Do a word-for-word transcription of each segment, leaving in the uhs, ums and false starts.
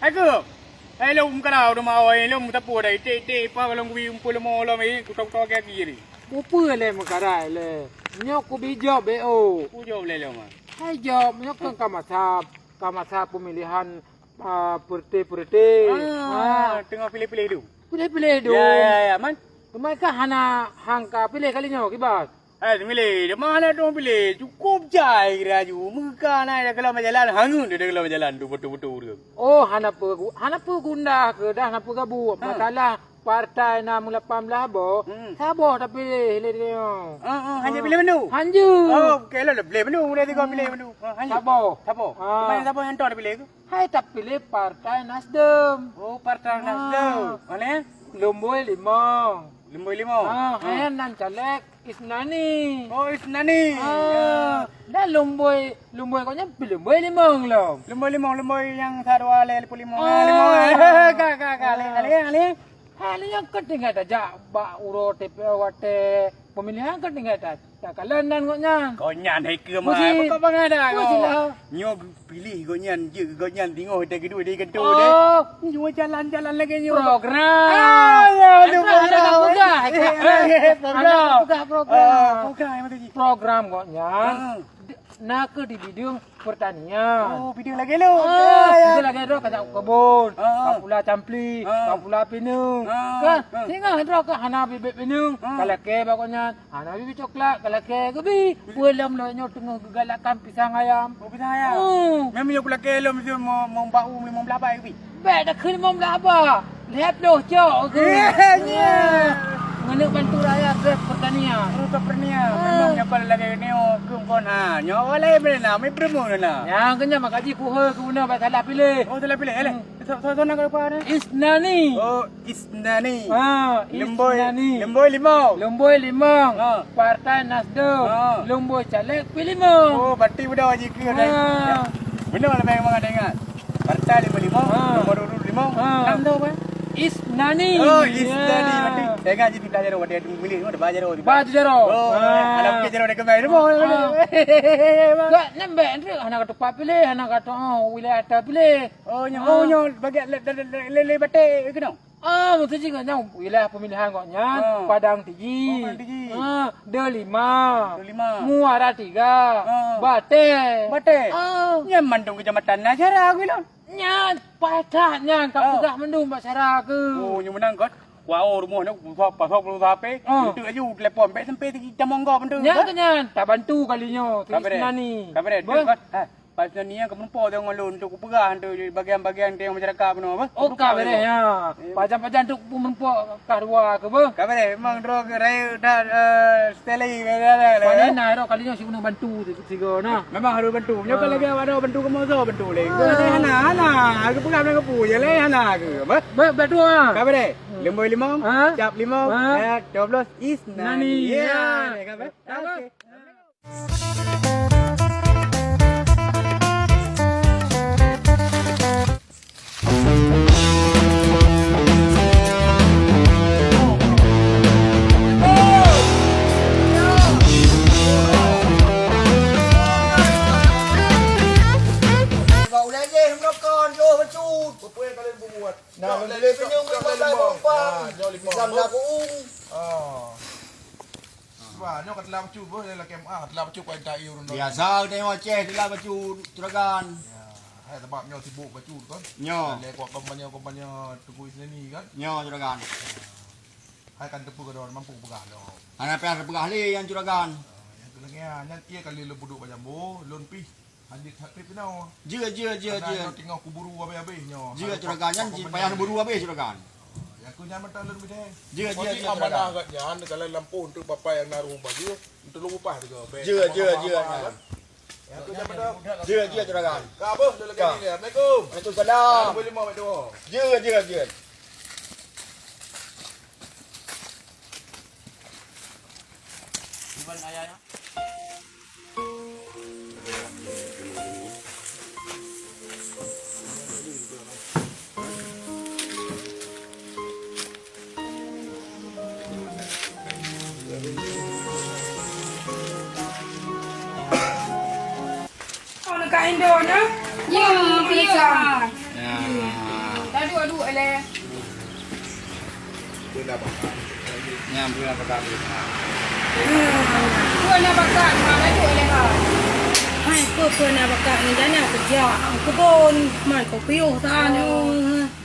Hai keuh. Hai lôn meukarau teuma awai lôn meusapeue dai iték-iték ipa lôn kubi umpul leumo lom eh kuto-kuto kaki ni. Kupeue lé meukarai lé. Nyoe kubi job B O. Ku job lé lôn ah. Hai job nyoe kan ka masa, ka masa pemilihan, ah, partai-partai. Ah, teungoh pilih-pilih dum. Pilih-pilih dum. Ya ya ya man. Teuma ka hana hangka pilih kali nyoe kiban. Eh, milih, di mana tu pilih? Cukup jai kira aju. Muka na dah keluar jalan, hangat dah keluar jalan tu betul-betul tu. Oh, hana peu, hana peu gundah ke dah hana peu gabu. Ha. Masalah partai na mula pam lah boh. Hmm. Saboh tapi lé dia. Ha ha, hanya pilih menu. Hanju. Oh, okey lah, pilih menu, boleh tiga pilih menu. Ha, hanju. Saboh. Saboh. Ha. Mana saboh yang tu pilih ke? Hai tapiléh Partai Nasdem. Oh, Partai Nasdem. Mana? Lumboi Limong. Lumboi Limong. Ah, hai nan caleg Isnani. Oh, Isnani. Ah, dah Lumboi, Lumboi kok nyan Lumboi Limong lom. Lumboi Limong, Lumboi yang sadua lé puluh lima. Ah, lima. Ka ka ka lé lé lé. Hai lé nyang keutinggai tajak bak uroe T P O watèe pemilihan keutinggai ta. Takalon nan gobnyan. Gobnyan hai keu ma, pokok bangai dah. Nyoe pilih gobnyan, jeuet gobnyan tingoh dah keudua di kantô deh. Oh. Nyoe jalan-jalan lagèe nyoe. Program. Ah, ya, tu program. Program. Program gobnyan. Na keuh di bidang pertanian. Oh, bidang lagèe lôn. Ah, ya, ya. Bidang lagèe droe ka jak kebon, ka pula campli, ka pula pineung. Kan? Singoh droe ka hana bibit pineung, ka lakèe bak gobnyan. Hana bibit coklat, ka lakèe geubi. Peue lom lôn nyoe teungoh geugalakkan pisang ayam. Oh, pisang ayam. Memang nyoe kulakèe lom meumbak u limong blah bai geubi. Bèk takheun limong blah ba. Lhèe ploh cok keuh. Ngon neuk bantu rakyat keuh pertanian. Oh, keuh pertanian. Memang nyoe kon lagèe nyoe keuh kon ha. Nyoe awai laén bèk na, meupreumeun na. Nyang keu nyan maka jih puhe keu guna bèk salah piléh. Oh, salah piléh, eh. Soe-soe na keu apa ni? Isnani. Oh, Isnani. Ha, Lumboi, Isnani. Lumboi Limong. Lumboi Limong. Ha. Partai Nasdem. Ha. Lumboi caleg pi limong. Oh, berarti udah wajib keu dah. Ha. Benar lah memang ada ingat. Partai lima lima, ha. Nomor urut lima, ha. Enam tu apa? Isnani. Oh, Isnani. Ya. Berarti saya ngaji di belajar pada tu milih, ada belajar tu. Belajar. Oh, ha. Ada mungkin jalan dekat baik. Ha. Gak nembek tu, hana kata pak pilih, hana kata oh, wilayah tak pilih. Oh, nyo, ha. Oh, nyo bagi le le le le batik ke no? Ah, maksud jih nyan wilayah pemilihan gobnyan, ha. Padang Tiji. Oh, Padang Tiji. Ha, Delima. Delima. Muara Tiga. Ha. Bateh. Bateh. Ha. Nyan mandum kecamatan na syara aku bilang. Nyan, patat nyan, ka peugah mandum bak syara aku. Oh, nyo menang kot. Kuao rumoh nyo, pasok, pasok belum sampai. Ha. Untuk aju telepon, bek sampai di Tamonggo mandum. Nyan ke nyan, tak bantu kali nyo, Isnani. Kabar dia, kabar dia. Ha. Pas nyan ka meureumpok deungon lôn untuk kupeugah untuk bagian-bagian tengok masyarakat bunoe apa? Oh, ka beres ya. Pajan-pajan untuk meureumpok kah dua ke apa? Ka beres, memang droe ke raya dah, eh, sekali, eh, eh, eh. Panen nah, droe kali nyoe si guna bantu sigo nah. Memang harus bantu. Nyoe kan lagi awak dah bantu kamoe soe bantu lé. Hana, hana. Aku peugah dengan kapu je lé hana ke apa? Ba-, bantu ah. Ka beres. Lemboi limong, ha? Cap limong, ha? Eh, dua belas is nani. Ya, ya, ka beres. Okey. Nah, lemboi limong. Ah, nyoe limong. Pisang jagung. Ah. Cuba, nyoe ka telah bacut beuh, lé lakèe M A, telah bacut kuat tak ureueng. Biasa tengok Aceh telah bacut Curagan. Ya, hai sebab nyoe sibuk bacut kan. Nyoe. Lé kuat kampanye-kampanye Teungku Isnani kan. Nyoe Curagan. Hai kan teupeu keudroe mampu peugah lom. Hana payah teupeugah lé nyang Curagan. Ah, nyang keu lagèe nyan, nyan ie kali lôn peuduek bak jambo, lôn pih. Lanjut hat-trick keunoe. Jeuet, jeuet, jeuet, jeuet. Karena nyoe teungoh kuburu habéh-habéh nyoe. Jeuet, Curagan nyan payah buru habéh, Curagan. Ya, aku nyan mantong lôn bidang. Jeuet, jeuet, jeuet, Curagan. Amanah gata nyan, kalau lampôh untuk papa nyang naruh baju, untuk lôn upah juga. Jeuet, jeuet, jeuet, nyan. Ya, aku nyan mantong. Jeuet, jeuet, Curagan. Ka beuh, lôn lagèe ni. Assalamualaikum. Waalaikumsalam. Assalamualaikum. Jeuet, jeuet, jeuet. Iban ayahnya. Kak Indo na? Ya, ya. Ya. Dah dua-dua leh. Nyang beuna pakat. Beuna pakat, ha, dah dua leh, ha. Hai, peue, peue na pakat ngon dana keureuja keubon, man kopiôh tan.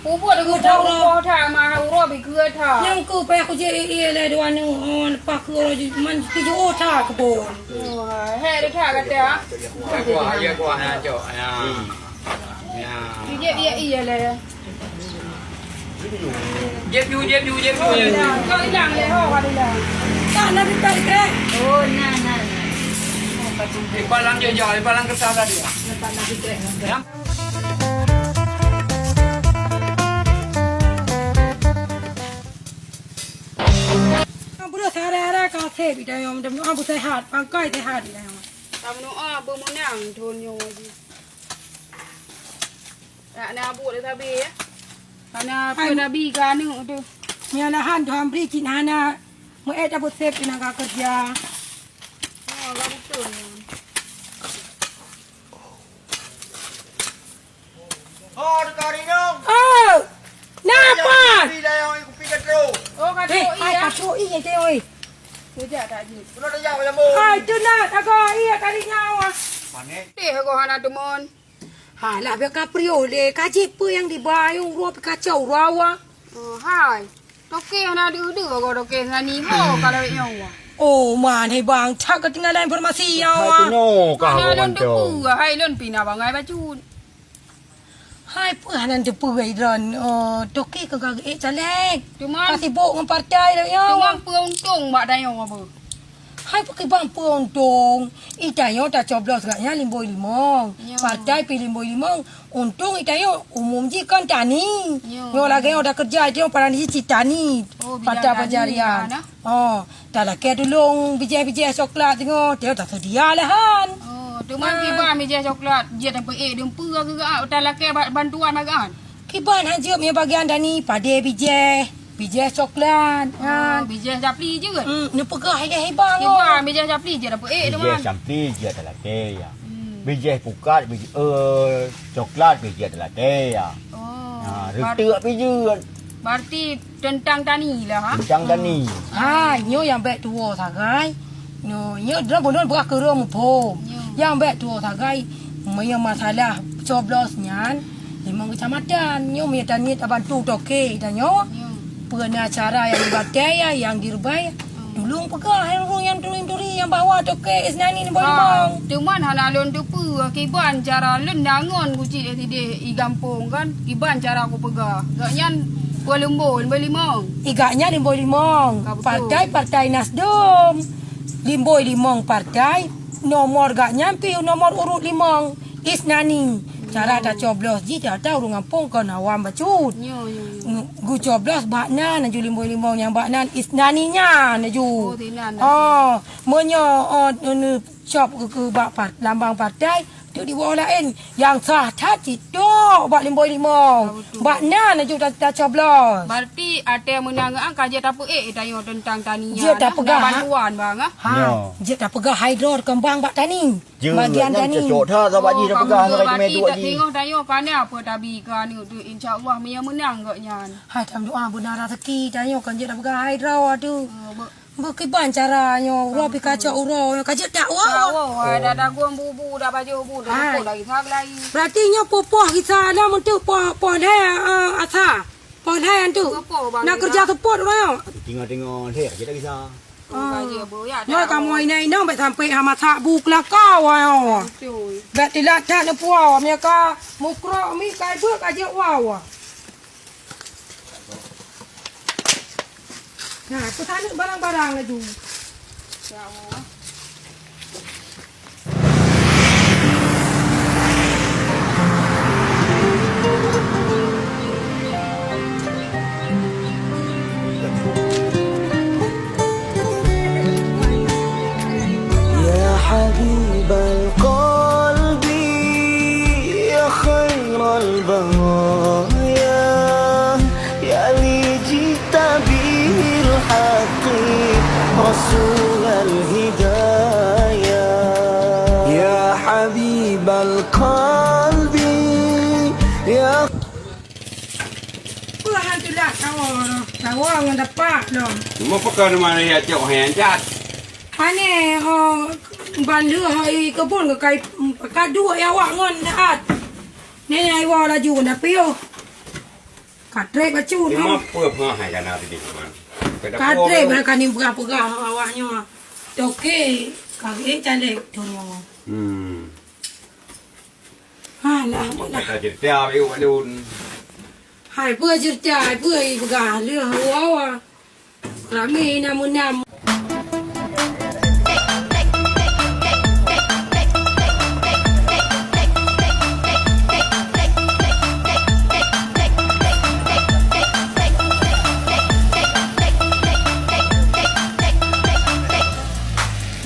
Pupuk dah geuboh that, ma uroe bikeue that. Nyang keu payah kujak ie lé dua nyoe, oh, leupah keu uroe jih, man tujoh that keubon. Oh, hai, hai, dah that gata. Ya kuah, ya kuah, ya cok, ya. Ya. Jijak ie, ie lé. Jep ju, jep ju, jep ju. Oh, ilang. Kau ilang lé, ho, kau ilang. Tak, nak minta ikrek. Oh, na, na, na. Ipalang je, ya, ipalang kertas tadi. Ya. Beureuh sehari-hari ka sép, Bidayong. Mudah-mudahan beuseuhat, pangkai seuhat, Bidayong. Tameudoa beumeunang thon nyoe jih. Nak na buet sabe, ya. Hana peue nabi keu aneuk tu. Meunyo lahan Tuhan bri cit hana meu-ék tabeusép tenaga keureuja. Oh, ka beutôi. Oh, teuka rinong. Oh, napa? Kupi dah yang kupi ka trok. Oh, ka trok, eh, iya. Ka trok, iya, teh, oi. Sejak tak jeuet. Pernah dah jawab lampu. Hai, tu nak, tak kau, iya, kali nyawa. Panik. Eh, kau hana teumon. Ha, lah biar ka priôh lé, ka jeuet peue nyang diba, nyang uroe pih kacau uroe wa. Oh, hai. Toke hana deuh-deuh kau toke hana nimo kalau nyang wa. Oh, man, hai bang, tak ketinggalan informasi nyang wa. Hai, tu nyoe kah. Hana lôn teupeue, hai lôn pih na bangai bacut. Hai, peue hana teupeue, hai Idron. Oh, toke keu ka geuék caleg. Cuman ka sibok ngon partai lagèe nyoe. Cuman peue untông bak tanyoe apa? Hai, pakriban peue untông? Ih, tanyoe tacoblos gak nyan limbôi limong. Nyo. Partai pih limbôi limong. Untông ih tanyoe umum jih kan tani. Nyo. Nyoe lagèe nyoe dah keureuja ih tanyoe padan jih cit tani. Oh, bidang tani. Pada pencarian. Oh, talakèe tulông bijèh-bijèh coklat singoh, tanyoe taseudia lé han. Oh, teuma kiban bijèh coklat, jeuet tapeuék dum peue keu geuh, talakèe ba-, bantuan bak geuh. Kiban han jeuet meunyo bagian tani, padé bijèh, bijèh coklat, han. Oh, bijèh japli jeuet. Hmm, neupeugah lé hibang. Kiban bijèh japli jeuet tapeuék teuma. Bijèh japli jeuet talakèe, ya. Hmm. Bijèh pukat, bijèh, eh, coklat bijèh talakèe, ya. Oh. Ha, reuteuk bijèh. Berarti teuntang tani lah, ha? Teuntang tani. Ha, nyoe nyang bèk tuwoe sagai. Nyoe, nyoe droe bunoe beurah keu droe muphom. Nyoe. Nyang bèk tuwoe sagai, meunyoe masalah coblos nyan, limong keucamatan. Nyoe meunyoe taniet tabantu toke tanyoe. Nyoe. Peue na cara nyang dibatèe, nyang direubai. Tulông peugah, hai ureueng nyang turi-turi nyang bahwa toke Isnani nibak limong. Teuma hana lôn teupeue, kiban cara lôn dangon kucik sideh i gampông kan, kiban cara kupeugah. Gobnyan peue limbôi, limbôi limong. I gobnyan limbôi limong. Ka beutôi. Partai, Partai Nasdem. Limbôi limong partai, nomor gobnyan pih nomor urut limong. Isnani. Cara tacoblos jih, tata ureueng gampông kon awam bacut. Nyo, nyo, nyo. Geucoblos bak nan laju limbôi limong nyang bak nan Isnani nyan laju. Oh, sinan laju. Oh, meunyoe, oh, neucop keu, keu bak par-, lambang partai, tu diwoe laén. Nyang sah that cit tok bak limbôi limong. Ah, betul. Bak nan laju ta-, tacoblos. Berarti até meunang an ka jeuet tapeuék tanyoe teuntang tani nyan. Jeuet tapeugah, ha? Bantuan bang, ha? Ha, nyo. Jeuet tapeugah hai droe keumbang bak tani. Jeuet, bagian nyan tani. Cocok that, saban jih dah peugah, ngon rekomen tu, Haji. Singoh tanyoe kana peue tabi keu aneuk tu, insya Allah meunyo meunang gobnyan. Hai, tameudoa beuna raseuki tanyoe kan jeuet dah peugah hai droe tu. Oh, be- Beukiban cara nyoe, uroe pih kacok uroe, nyoe ka jeuet dak woe. Dak woe, dah dagueng bubu, dah bajôh bu, dah luput lagi, sehari lagi. Berarti nyoe poh-poh gisa na, meunteuk poh, poh lhèe, eh, asa. Poh lhèe tu. Poh, bang, na gisa. Keureuja seupôt uroe nyoe. Tinggai-tinggai lhèe jeuet dak gisa. Oh, ka jeuet, Bu, ya. Nyoe kamoe inong-inong bèk sampoe hana masak bu keulakau, ayo. Betul. Bèk tilat that neupuwoe, meunyo ka mukrok mi kai beuet ka jeuet woe. Nah, peusaneuk barang-barang laju. Ya Allah. يا حبيب القلب، يا خير البرايا، يا لي جئت به الحق رسول الهدايا. قلبي يا Peue hana teulat kawa lom? Kawa ngon tapak lom. Cuma pakon mana ya cok hai jat. Pane ho ban lheueh hai kebun ke kai, ka duek ya awak ngon daat. Ni ai wa laju na piôh. Ka trép bacut. Cuma peue hai kana tadi man. Ka trép ka ni peugah-peugah awak nyoe. Toke ka gé caleg tu nyoe. Hmm. Alah, alah. Kata cerita awak lôn. Hai peue cerita, hai peue ipeugah lheueh hawa-hawa. Ramé nam-nam.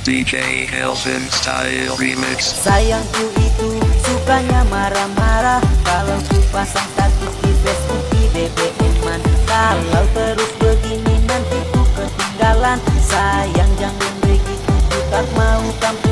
D J Kelvin Style Remix. Sayangku itu sukanya marah-marah. Kalau ku pasang status di Facebook, di B B M-an. Kalau terus begini nanti ku ketinggalan. Sayang jangan begitu, ku tak mau kamu